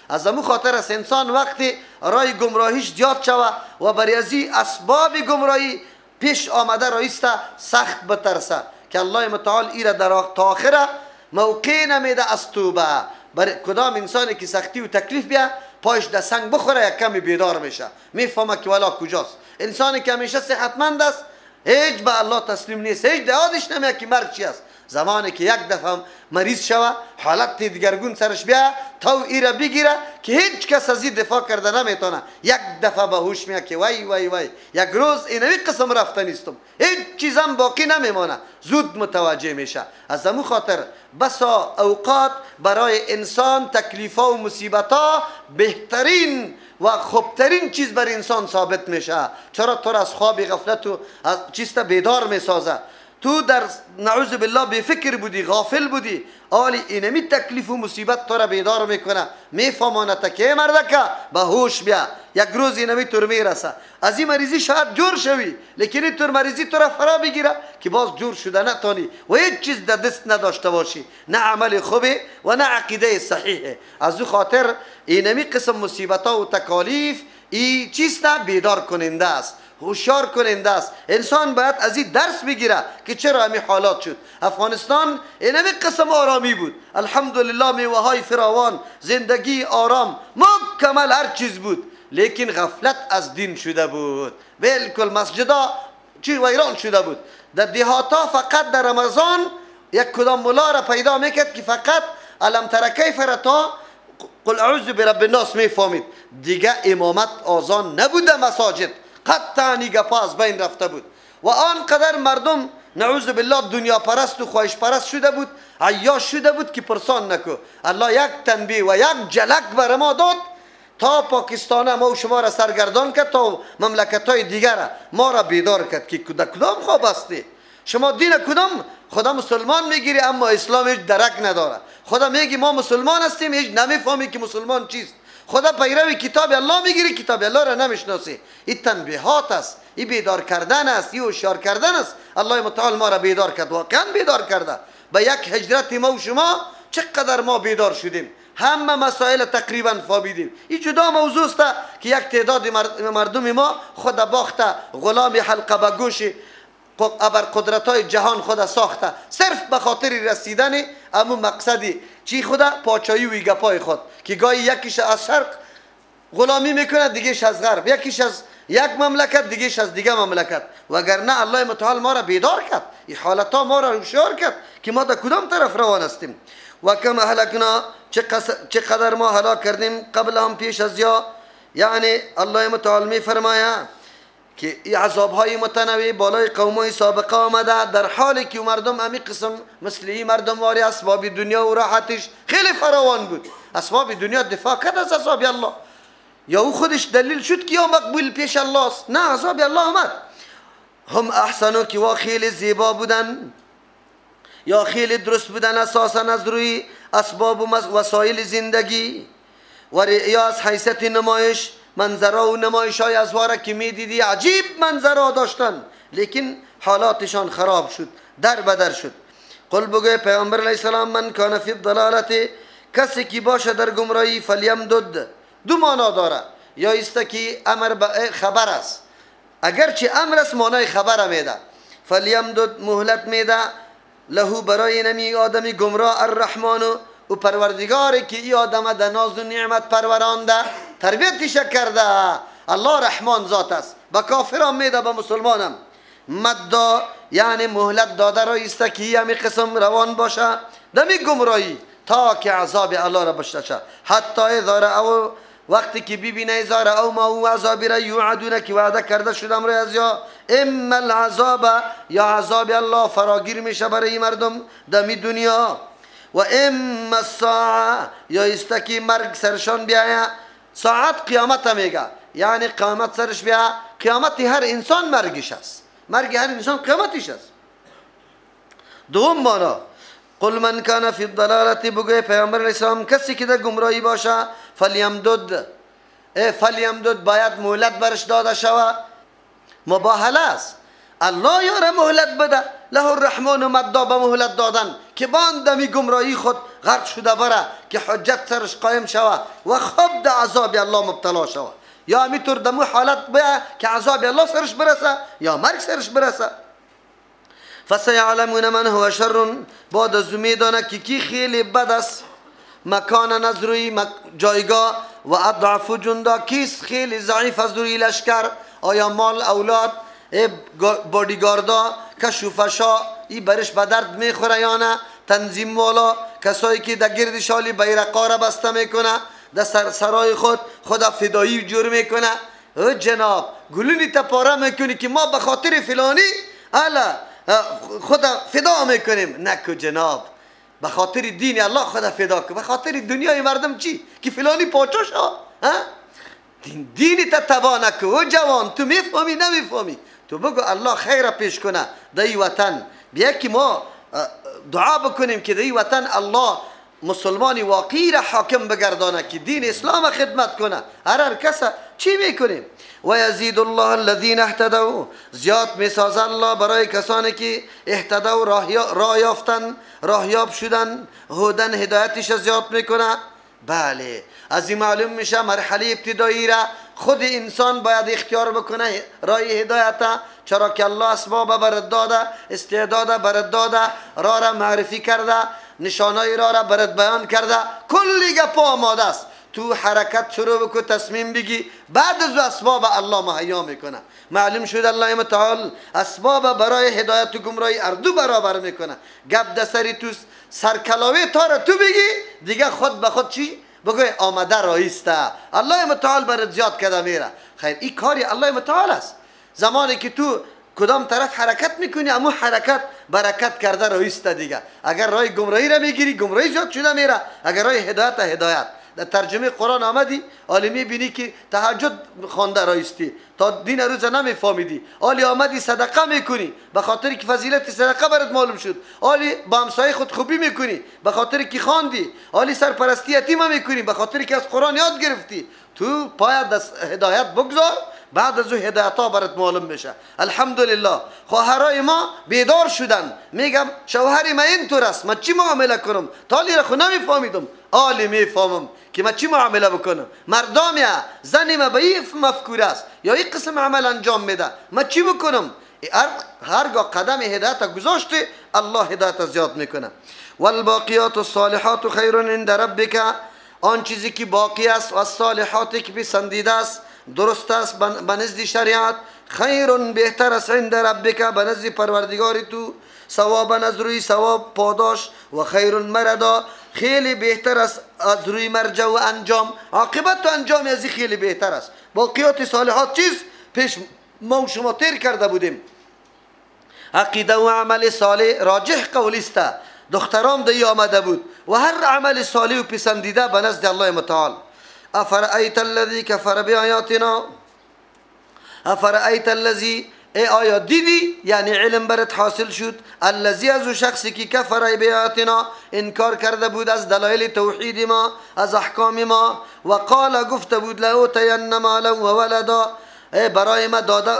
از امو خاطر است انسان وقتی رای گمراهیش زیاد شوه و برای ازی اسباب گمراهی پیش آمده رایسته سخت بترسه که الله متعال ایره در تا آخره موقع نمیده از توبه. برای کدام انسانی که سختی و تکلیف بیا پایش در سنگ بخوره یک کمی بیدار میشه، میفهمه که والا کجاست. انسانی که همیشه صحتمند است هیچ به الله تسلیم نیست، هیچ یادش نمیاد که مرگ چی است. زمانی که یک دفعه مریض شوه حالت دیگرگون سرش بیا تا ایره بگیره که هیچ کس از این دفاع کرده نمیتونه، یک دفعه به هوش میاد که وای وای وای یک روز اینوی قسم رفته نیستم، هیچ چیزم باقی نمیمانه، زود متوجه میشه. از امو خاطر بسا اوقات برای انسان تکلیفا و مصیبتا بهترین و خوبترین چیز برای انسان ثابت میشه. چرا؟ تو از خواب غفلت و از چیست بیدار میسازه. تو در نعوذ بالله بی فکر بودی، غافل بودی، آلی اینمی تکلیف و مصیبت تو را بیدار میکنه، میفهمانه که مردکه به هوش بیا، یک روز اینمی تور میرسه. از این مریضی شاید جور شوی، لیکن این تور مریضی تو را فرا بگیره که باز جور شده نتانی و هیچ چیز در دست نداشته باشی، نه عمل خوبه و نه عقیده صحیحه. از او خاطر اینمی قسم مصیبت ها و تکالیف این چیست بیدار کننده است، هوشیار کننده است. انسان باید از این درس بگیره که چرا همین حالات شد. افغانستان اینمی قسم آرامی بود، الحمدلله، میوه های فراوان، زندگی آرام، مکمل هر چیز بود، لیکن غفلت از دین شده بود. بالکل مسجدا چی ویران شده بود. در دهاتا فقط در رمضان یک کدام ملا را پیدا میکرد که فقط الم تر کیف را تا قل اعوذ برب الناس میفهمید، دیگه امامت آذان نبود مساجد، قطعا گپا از بین رفته بود. و آنقدر مردم نعوذ بالله دنیا پرست و خواهش پرست شده بود، عیاش شده بود که پرسان نکو. الله یک تنبیه و یک جلک بر ما داد تا پاکستان ما و شما را سرگردان کرد، تا مملکت های دیگر ما را بیدار کرد که کدام خواب هستی شما، دین کدام خدا مسلمان میگیری اما اسلام هیچ درک نداره. خدا میگی ما مسلمان هستیم، هیچ نمیفهمی که مسلمان چیست. خدا پیروی کتاب الله میگیری، کتاب الله را نمیشناسی. این تنبیهات است، این بیدار کردن است، این هوشیار کردن است. الله متعال ما را بیدار کرد، واقعا بیدار کرده. به یک هجرت ما و شما چقدر ما بیدار شدیم، همه مسائل تقریبا فهمیدیم. این جدا موضوع است که یک تعداد مردم ما خود باخته، غلام حلقه به گوش ابر قدرت های جهان خود ساخته، صرف به خاطر رسیدن امو مقصدی چی خدا پاچایی و گپای خود، که گاهی یکیش از شرق غلامی میکنه، دیگهش از غرب، یکیش از یک مملکت، دیگهش از دیگه مملکت. وگرنه الله متعال ما را بیدار کرد، این حالت ها ما را هوشیار کرد که ما در کدام طرف روان هستیم. و کم اهلکنا، چقدر ما هلاک کردیم قبل هم پیش از یا، یعنی الله متعال می فرماید که این عذاب های متنوع بالای قوم های سابقه آمده، در حالی که مردم همی قسم مثل این مردم واری اسباب دنیا و راحتش خیلی فراوان بود. اسباب دنیا دفاع کرد از عذاب الله، یا او خودش دلیل شد که یا مقبول پیش الله است، نه عذاب الله آمد. هم احسنو که وا خیلی زیبا بودن یا خیلی درست بودن اساسا از روی اسباب و وسایل زندگی و یا از حیثیت نمایش، منظره و نمایش های ازواره که می دیدی عجیب منظره داشتن، لیکن حالاتشان خراب شد، در بدر شد. قل بگوی پیامبر علیه السلام من کان فی الضلالت، کسی که باشه در گمراهی، فلیمدد، دو معنا داره، یا است که امر خبر است، اگرچه امر است معنای خبر میده، فلیمدد مهلت میده، له برای نمی آدمی گمراه، الرحمن و پروردگاری که ای آدم در ناز و نعمت پرورانده، تربیتش کرده. الله رحمان ذات است، به کافران میده به مسلمانم. مدا یعنی مهلت داده را است که همی قسم روان باشه دمی گمراهی تا که عذاب الله را بشنشه. حتی اذا رأوا، وقتی که ببینه اذا رأوا ما او عذاب را یوعدون که وعده کرده شدم را از یا اما العذاب، یا عذاب الله فراگیر میشه برای مردم دمی دنیا، و اما الساعه، یا است که مرگ سرشان بیایه. ساعت قیامت میگه، یعنی قیامت سرش بیا. قیامت هر انسان مرگش است، مرگ هر انسان قیامتش است. دوم معنا قل من کان فی الضلالة، بگوی پیامبر علیه السلام کسی که در گمراهی باشه، فلیمدد، فلیمدد باید مهلت برش داده شوه. مباهله است، الله یاره مهلت بده، له الرحمن مدا، به مهلت دادن که باندمی گمراهی خود غرق شده بره، که حجت سرش قایم شوه و خوب در عذاب الله مبتلا شوه. یا همیطور دمو حالت بیا که عذاب الله سرش برسه یا مرگ سرش برسه. فسیعلمون من هو شر، بعد از میدانه که کی خیلی بد است، مکان از روی جایگاه، و اضعف جندا، کیس خیلی ضعیف از روی لشکر، آیا مال، اولاد، بادیگاردا، کش و فشا، ای برش به درد میخوره یا نه، تنظیم والا، کسایی که در گرد شالی بیرقا را بسته میکنه، در سرای خود خدا فدایی جور میکنه. او جناب گلونی تا پاره میکنی که ما به خاطر فلانی الا خدا فدا میکنیم. نکو جناب، به خاطر دین الله خدا فدا کن، به خاطر دنیای مردم چی که فلانی پاچا شو، دینی تا تبا نکو. او جوان تو میفهمی نمیفهمی، تو بگو الله خیر پیش کنه در ای وطن. بیا که ما دعا بکنیم که در ای وطن الله مسلمان واقعی را حاکم بگردانه که دین اسلام خدمت کنه. هر کس چی میکنیم؟ و یزید الله الذین اهتدوا، زیاد میسازه الله برای کسانی که اهتدوا، راه یافتن، راه یاب شدن، هدن، هدایتش زیاد میکنه. بله، از این معلوم میشه مرحله ابتدایی را خود انسان باید اختیار بکنه راه هدایت، چرا که الله اسباب برات داده، استعداد برات داده، راه را معرفی کرده، نشانای راه را برات بیان کرده، کلی گپ آماده است. تو حرکت شروع بکن، تصمیم بگی، بعد از اسباب الله مهیا میکنه. معلوم شد الله متعال اسباب برای هدایت و گمراهی اردو برابر میکنه. گپ در سری تو سرکلاوی تا را تو بگی، دیگه خود به خود چی بگوی آمده رایسته، الله متعال برات زیاد کرده میره. خیر، این کاری الله متعال است. زمانی که تو کدام طرف حرکت میکنی، امو حرکت برکت کرده رایسته دیگه. اگر راه گمراهی را میگیری، گمراهی زیاد شده میره، اگر راه هدایت، هدایت. در ترجمه قرآن آمدی، عالمی بینی که تهجد خوانده رایستی، تا دین روز نمیفهمیدی، عالی آمدی صدقه میکنی به خاطر که فضیلت صدقه برات معلوم شد، عالی با همسایه خود خوبی میکنی به خاطر که خواندی، عالی سرپرستی یتیم میکنی به خاطر که از قرآن یاد گرفتی. تو پای هدایت بگذار، بعد از او هدایت ها برات معلوم میشه. الحمدلله خواهرای ما بیدار شدن، میگم شوهر ما اینطور است، من چی معامله کنم؟ تالی را خو نمیفهمیدم، آلی میفهمم که من چی معامله بکنم. مردم یا زن ما به این مفکوره است یا این قسم عمل انجام میده، من چی بکنم؟ هرگاه قدم هدایت گذاشته، الله هدایت زیاد میکنه. والباقیات الصالحات خیر عند ربک، آن چیزی که باقی است و الصالحاتی که پسندیده است، درست است به نزد شریعت، خیر بهتر است عند ربک، به نزد پروردگار تو، ثوابا از روی ثواب پاداش، و خیر مردا، خیلی بهتر است از روی مرجع و انجام، عاقبت و انجام از خیلی بهتر است. باقیات صالحات چیز پیش ما و شما تیر کرده بودیم. عقیده و عمل صالح راجح قولی است، دخترام دی آمده بود، و هر عمل صالح و پسندیده به نزد الله متعال. افرأیت الذی کفر بآیاتنا، افرأیت الذی، ای آیا دیدی، یعنی علم برات حاصل شد، الذی از او شخصی که کفر بآیاتنا، انکار کرده بود از دلایل توحید ما، از احکام ما، و قال گفته بود لأوتین مالا و ولدا، ای برای ما داده،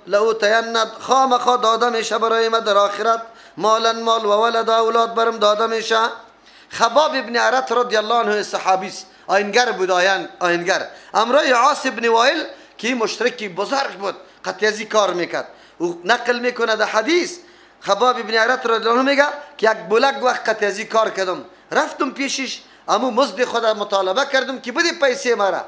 لأوتین خامخا داده میشه برای ما در آخرت، مالا مال و ولدا اولاد برم داده میشه. خباب ابن ارت رضی الله عنه صحابی است، آینگر بود، آینگر امرای عاص ابن وائل که مشرکی بزرگ بود، قطعی کار میکرد. او نقل میکنه در حدیث، خباب ابن ارت رضی الله عنه میگه که یک بلک وقت قطعی کار کردم، رفتم پیشش، امو مزد خود مطالبه کردم که بدی پیسه مرا.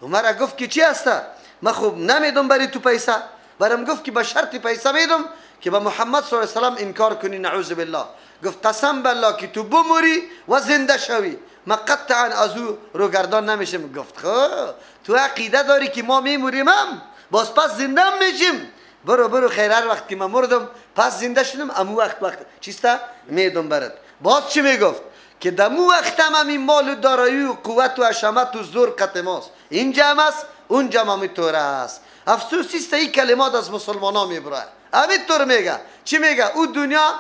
و مرا گفت که چی هسته؟ من خوب نمیدم بری تو پیسه، برام گفت که به شرط پیسه میدم که به محمد صلی الله علیه و سلم انکار کنی، نعوذ بالله. گفت قسم بالله که تو بموری و زنده شوی، من قطعا از او روگردان نمیشم. گفت خب تو عقیده داری که ما میموریم هم باز پس زنده هم میشیم، برو برو خیر، هر وقت که من مردم پس زنده شدم، امو وقت وقت چیسته میدم برات. باز چی میگفت؟ که دمو وقت هم این مال و دارایی و قوت و حشمت و زور قط ماست، این جمع است اون جمع همی است. افسوس است این کلمات از مسلمان ها میبره، همینطور میگه. چی میگه؟ او دنیا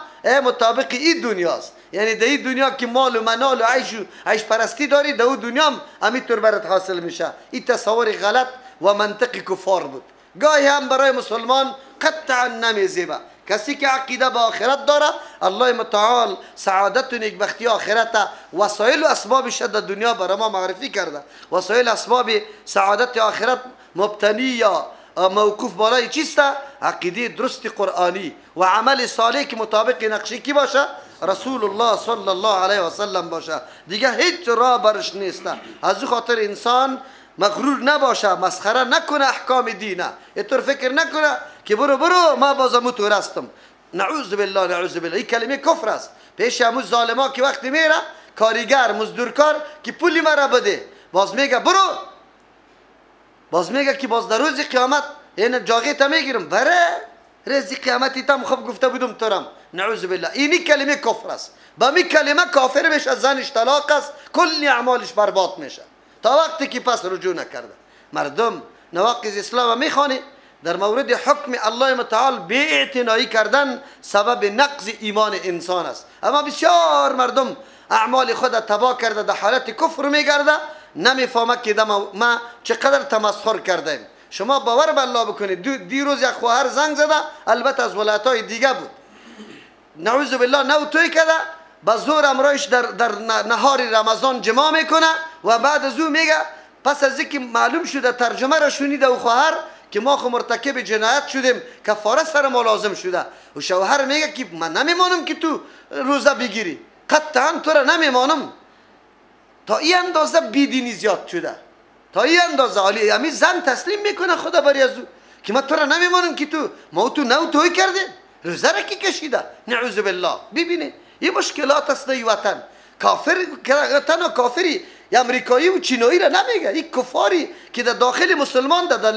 مطابق این دنیاست، یعنی در این دنیا که مال و منال و عیش و عیش پرستی داری، در او دنیا هم همینطور برات حاصل میشه. این تصور غلط و منطق کفار بود. گاهی هم برای مسلمان قطعا نمیزیبه. کسی که عقیده به آخرت داره، الله متعال سعادت و نیکبختی آخرت وسایل و اسبابش در دنیا برای ما معرفی کرده. وسایل اسباب سعادت آخرت مبتنی یا موقوف بالای چیست؟ عقیده درست قرآنی و عمل صالح که مطابق نقشه کی باشه؟ رسول الله صلی الله علیه و سلم باشه. دیگه هیچ راه برش نیست. از او خاطر انسان مغرور نباشه، مسخره نکنه احکام دینه، اینطور فکر نکنه که برو برو ما بازمو تو هستم. نعوذ بالله، نعوذ بالله، این کلمه کفر است. پیش همون ظالما که وقتی میره کاریگر مزدورکار که پولی مرا بده، باز میگه برو، باز میگه که باز در روز قیامت این جاگه تا میگیرم، بره روز قیامتی تام خوب گفته بودم تورم. نعوذ بالله، اینی کلمه کفر است. با می کلمه کافر میشه، زنش طلاق است، کل اعمالش برباد میشه تا وقتی که پس رجوع نکرده. مردم نواقض اسلام میخوانه، در مورد حکم الله متعال بی اعتنایی کردن سبب نقض ایمان انسان است. اما بسیار مردم اعمال خود تباه کرده، در حالت کفر میگرده، نمیفهمه که ما چقدر تمسخر کردیم. شما باور به الله بکنید، دیروز یک خواهر زنگ زده، البته از ولایت های دیگه بود، نعوذ بالله نو توی کرده، با زور امرایش در نهار رمضان جماع میکنه و بعد از او میگه پس از اینکه معلوم شده ترجمه را شنیده و خواهر که ما خو مرتکب جنایت شدیم، کفاره سر ما لازم شده، و شوهر میگه که من نمیمانم که تو روزه بگیری، قطعا تو را نمیمانم. تا این اندازه بیدینی زیاد شده، تا این اندازه عالی همین زن تسلیم میکنه خدا بری از او که من تو را نمیمانم که تو ما تو نو توی کرده، روزه را کی کشیده؟ نعوذ بالله. ببینید این مشکلات است در وطن. کافر تنها کافری امریکایی و چینایی را نمیگه، این کفاری که در داخل مسلمان در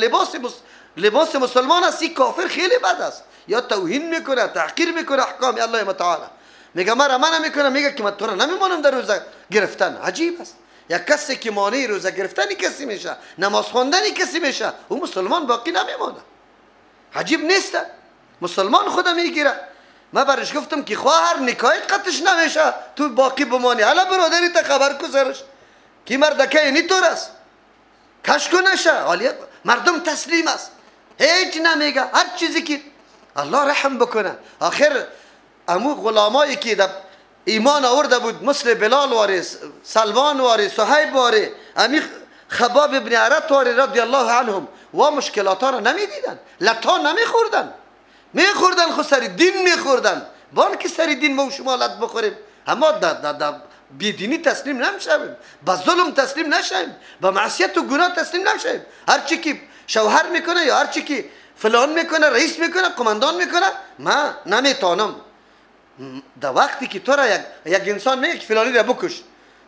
لباس مسلمان است، این کافر خیلی بد است، یا توهین میکنه، تحقیر میکنه احکام الله متعال، میگه مرا منع میکنه، میگه که من تو را نمیمانم در روزه گرفتن. عجیب است. یک کسی که مانع روزه گرفتن کسی میشه، نماز خواندن کسی میشه، او مسلمان باقی نمیمانه. عجیب نیست؟ مسلمان خود میگیره. من برش گفتم که خواهر نکایت قطش نمیشه تو باقی بمانی، حالا برادری تا خبر کو سرش که مردکه اینی طور است، کشکو نشه. حالا مردم تسلیم است، هیچ نمیگه، هر چیزی که الله رحم بکنه. آخر امو غلامایی که در ایمان آورده بود، مثل بلال واری، سلمان واری، صهیب واری، امی خباب ابن ارت واری رضی الله عنهم، و مشکلات ها را نمیدیدن، لطا نمیخوردن، میخوردن خو سر دین میخوردن. بان که سر دین ما و شما لط بخوریم، اما در بیدینی تسلیم نمیشویم، به ظلم تسلیم نشویم، به معصیت و گناه تسلیم نشویم. هر چی که شوهر میکنه یا هر چی که فلان میکنه، رئیس میکنه، قماندان میکنه، من نمیتونم. در وقتی که تو را یک انسان میگه که فلانی را بکش،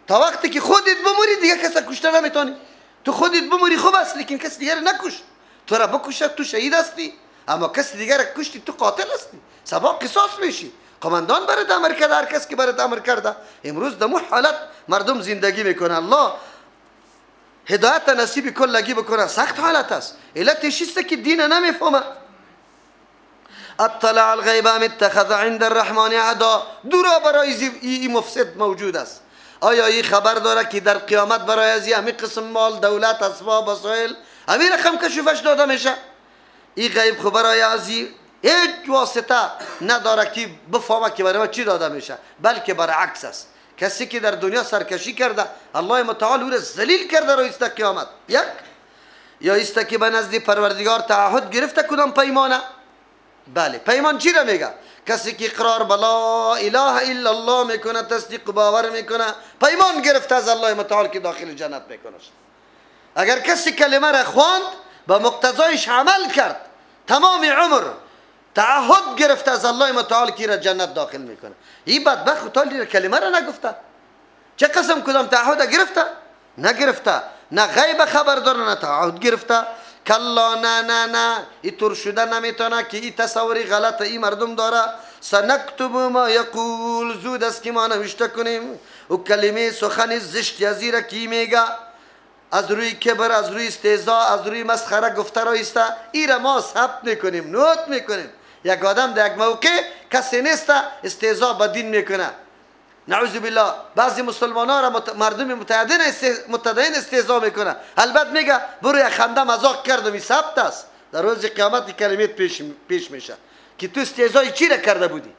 تا وقتی که خودت بموری دیگه کس کشته نمیتونی. تو خودت بموری خوب است، لیکن کس دیگر نکش. تو را بکشه تو شهید هستی، اما کس دیگر را کشتی تو قاتل هستی، سبا قصاص میشی. قماندان برات امر کرده، هر کس که برات امر کرده. امروز در حالت مردم زندگی میکنه. الله هدایت نصیب کلگی بکنه. سخت حالت است. علتش است که دین نمیفهمه. اطلع الغیب ام اتخذ عند الرحمن عهدا. دورا برای این مفسد موجود است. آیا این خبر داره که در قیامت برای از همین قسم مال، دولت، اسباب، وسایل همین رقم کشوفش داده میشه؟ این غیب خو برای از هیچ واسطه نداره که بفهمه که برای ما چی داده میشه، بلکه برعکس است. کسی که در دنیا سرکشی کرده، الله متعال او را ذلیل کرده روز قیامت. یک یا است که به نزد پروردگار تعهد گرفته کدام پیمانه؟ بله، پیمان چی را میگه؟ کسی که اقرار به لا اله الا الله میکنه، تصدیق و باور میکنه، پیمان گرفته از الله متعال که داخل جنت میکنه. اگر کسی کلمه را خواند، به مقتضایش عمل کرد، تمام عمر تعهد گرفته از الله متعال که را جنت داخل میکنه. این بدبخت تا کلمه را نگفته، چه قسم کدام تعهد گرفته؟ نگرفته، نه غیب خبر داره نه تعهد گرفته. کلا، نه نه نه، اینطور شده نمیتونه که این تصوری غلط این مردم داره. سنکتب ما یقول، زود است که ما نوشته کنیم و کلمه سخن زشت از را کی میگه، از روی کبر، از روی استهزا، از روی مسخره گفته را ایسته، ای را ما ثبت میکنیم، نوت میکنیم. یک آدم در یک موقع کسی نیست استهزا به دین میکنه. نعوذ بالله، بعضی مسلمان ها را مردم متدین استهزا میکنه، البته میگه برو یک خنده مذاق کردم، این ثبت است. در روز قیامت کلمه پیش میشه که تو استهزای چی را کرده بودی؟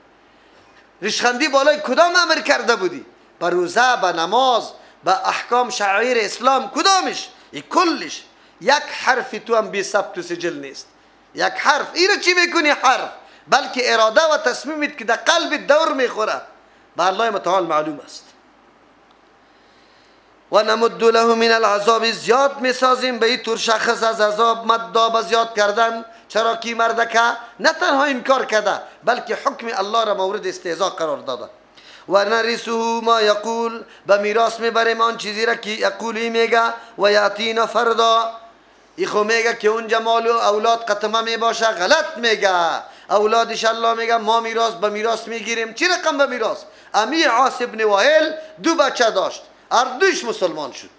ریشخندی بالای کدام امر کرده بودی؟ به روزه، به نماز، به احکام شعائر اسلام، کدامش؟ ای کلش. یک حرف تو هم بی ثبت و سجل نیست. یک حرف ای را چی میکنی؟ حرف، بلکه اراده و تصمیمت که در قلب دور میخوره به الله متعال معلوم است. و نمد له من العذاب، زیاد میسازیم به این طور شخص از عذاب، مدا به زیاد کردن. چرا که مردکه نه تنها انکار کرده بلکه حکم الله را مورد استهزا قرار داده. و نرثه ما یقول، به میراث میبریم آن چیزی را که یقولی میگه. و یاتینا فردا، ای خو میگه که اونجا مال و اولاد قطمه میباشه، غلط میگه. اولادش الله میگه ما میراث به میراث میگیریم. چی رقم به میراث؟ امیر عاص بن وائل دو بچه داشت، اردوش مسلمان شد.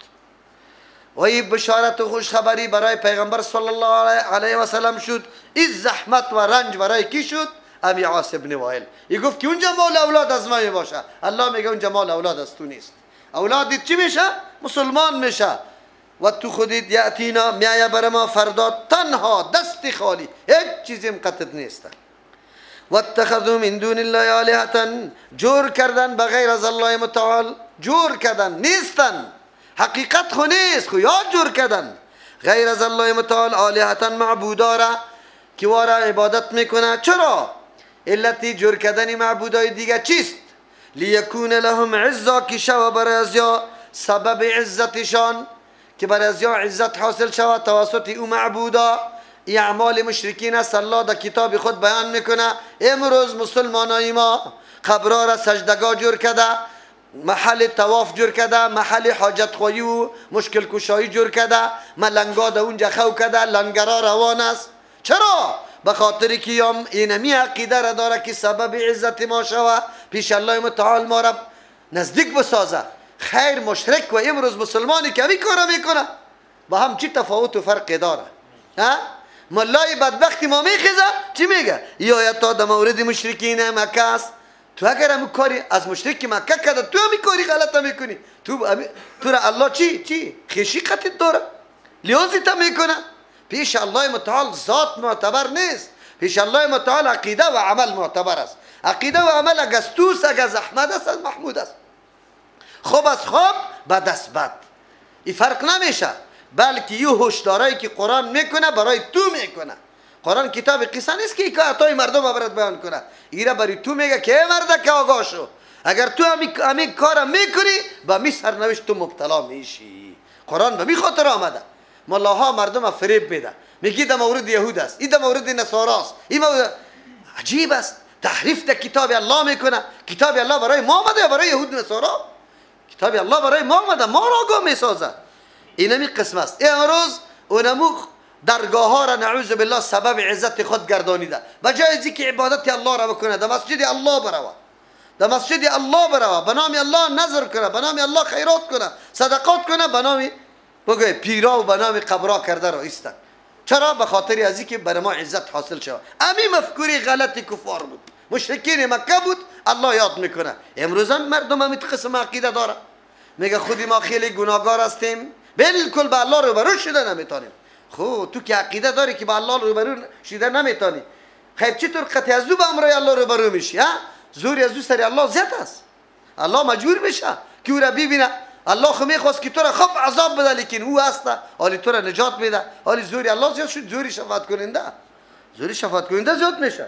و این بشارت و خوشخبری برای پیغمبر صلی الله علیه و سلم شد. این زحمت و رنج برای کی شد؟ امی عاص بن وائل. ای گفت که اونجا مال اولاد از ما میباشه. الله میگه اونجا مال اولاد از تو نیست. اولادت چی میشه؟ مسلمان میشه. و تو خودت یاتینا، میایه بر ما فردا تنها دست خالی، هیچ چیزی مقتد نیست. و اتخذوا من دون الله آلهة، جور کردن بغیر از الله متعال، جور کردن نیستن، حقیقت خو نیست، خو یاد جور کردن غیر از الله متعال آلهة معبودا را که وارا عبادت میکنه. چرا؟ علتی جور کردن معبودای دیگه چیست؟ لیکون لهم عزا، که شوه برای ازیا سبب عزتشان، که برای ازیا عزت حاصل شود توسط او معبودا. ای اعمال مشرکین است، الله در کتاب خود بیان میکنه. امروز مسلمانای ما قبرها را سجدگاه جور کرده، محل طواف جور کرده، محل حاجت خواهی و مشکل کشایی جور کرده، ملنگا در اونجا خو کرده، لنگرا روان است. چرا؟ به خاطر که یام اینمی عقیده را داره که سبب عزت ما شوه، پیش الله متعال ما را نزدیک بسازه. خیر مشرک و امروز مسلمانی که همی کارا میکنه با هم چی تفاوت و فرق داره؟ ها؟ ملای بدبختی ما میخیزه چی میگه؟ ای آیت در مورد مشرکین مکه است. تو اگر همون کاری از مشرک مکه کرده، تو همی کاری غلط میکنی. تو را الله چی خیشی قطعت داره، لیازی تا میکنه. پیش الله متعال ذات معتبر نیست، پیش الله متعال عقیده و عمل معتبر است. عقیده و عمل اگر از توست، اگر از احمد است، از محمود است، خوب از خوب، بد از بد، این فرق نمیشه. بلکه یه هشدارایی که قرآن میکنه برای تو میکنه. قرآن کتاب قصه نیست که حکایت‌های مردم برات بیان کنه. ایره برای تو میگه که ای مرد که آگاه شو، اگر تو همین کار میکنی با می سرنوشت تو مبتلا میشی. قرآن به می خاطر آمده. ملاها مردم فریب میده، میگی در مورد یهود است، این در مورد نصارا است، این مورد عجیب است. تحریف در کتاب الله میکنه. کتاب الله برای ما آمده یا برای یهود نصارا؟ کتاب الله برای ما آمده، ما را آگاه میسازه. اینمی قسم است. امروز اونمو درگاه ها را نعوذ بالله سبب عزت خود گردانیده. به جای از که عبادت الله را بکنه، در مسجد الله بروه، در مسجد الله بروه، به نام الله نظر کنه، به نام الله خیرات کنه، صدقات کنه، به نام بگه پیرا و به نام قبرا کرده را ایستن. چرا؟ به خاطر از که بر ما عزت حاصل شود. امی مفکوری غلط کفار بود، مشرکین مکه بود، الله یاد میکنه. امروز هم مردم هم قسم عقیده داره، میگه خودی ما خیلی گناهگار هستیم، بالکل به الله روبرو شده نمیتونیم. خب تو که عقیده داری که به الله روبرو شده نمیتونی، خب چطور قطع از او به امرای الله روبرو میشی؟ ها؟ زوری از او سر الله زیاد است. الله مجبور میشه که او را ببینه. الله خو میخواست که تو را خوب عذاب بده، لیکن او هست حالی تو را نجات میده. حالی زوری الله زیاد شد، زوری شفاعت کننده، زوری شفاعت کننده زیاد میشه.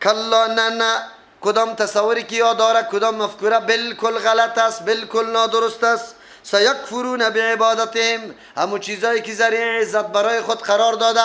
کلا نه نه، کدام تصوری که یاد داره، کدام مفکوره بالکل غلط است، بالکل نادرست است. سیکفرون بعبادتهم، همون چیزایی که ذریعه عزت برای خود قرار داده،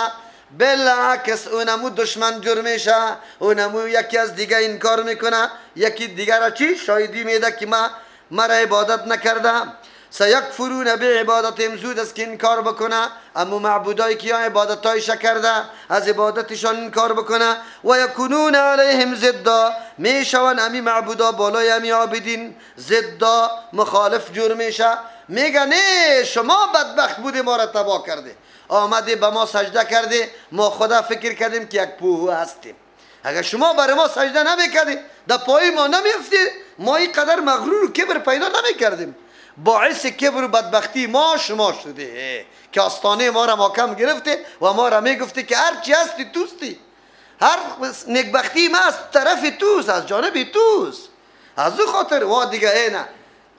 بالعکس اونمو دشمن جور میشه، اونمو یکی از دیگه انکار میکنه، یکی دیگه را چی شاهدی میده که ما مرا عبادت نکردم. سیکفرون بعبادتهم، زود است که انکار بکنه، اما معبودایی که عبادتایش کرده از عبادتشان انکار بکنه. و یکونون علیهم ضدا، میشون امی معبودا بالای امی عابدین ضدا، مخالف جور میشه. میگه نه شما بدبخت بودی، ما را تباه کرده، آمده به ما سجده کرده، ما خدا فکر کردیم که یک پوهو هستیم. اگر شما برای ما سجده نمیکردی، در پای ما نمیفتی، ما اینقدر مغرور و کبر پیدا نمیکردیم. باعث کبر و بدبختی ما شما شده که آستانه ما را محکم گرفته و ما را میگفته که هر چی هستی توستی، هر نگبختی ما از طرف توست، از جانب توست. از او خاطر وا دیگه اینه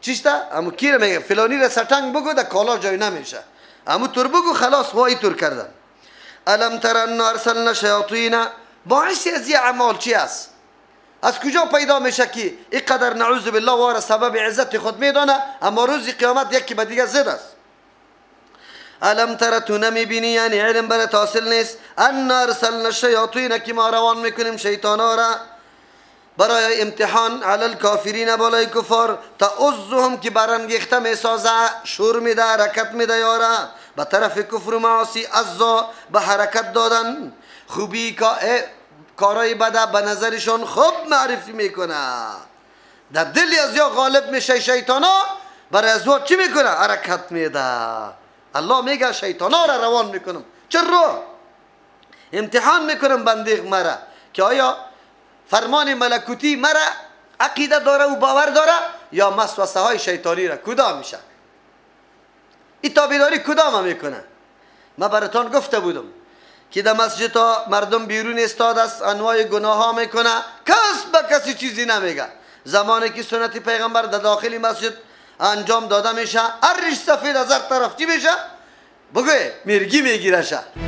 چیستا امو کی را میگه فلانی را ستنگ بگو در کالا جای نمیشه، امو تور بگو خلاص وای تور کردن. الم تر ان ارسلنا شیاطین، باعث از یه اعمال چی است؟ از کجا پیدا میشه که اینقدر نعوذ بالله واره سبب عزت خود میدانه، اما روز قیامت یکی به دیگه زد است. الم تر تو نمیبینی، یعنی علم برات حاصل نیست، ان ارسلنا الشیاطین که ما روان میکنیم شیطانا را برای امتحان، علی الکافرین بالای کفار، تعزهم که برانگیخته میسازه، شور میده، حرکت میده یارا به طرف کفر و معاصی، عزا به حرکت دادن، خوبی کارای بده به نظرشون خوب معرفی میکنه، در دل از یا غالب میشه شیطانا، برای از چی میکنه؟ حرکت میده. الله میگه شیطانا را روان میکنم، چرا؟ امتحان میکنم بنده مرا که آیا فرمان ملکوتی مرا عقیده داره و باور داره یا مسوسه های شیطانی را کدام میشه؟ این تابعداری کدام میکنه؟ من براتان گفته بودم که در مسجد ها مردم بیرون استاد است، انواع گناه ها میکنه، کس به کسی چیزی نمیگه. زمانی که سنت پیغمبر در داخل مسجد انجام داده میشه، هر ریش سفید از هر طرف چی میشه؟ بگوی میرگی میگیره شه.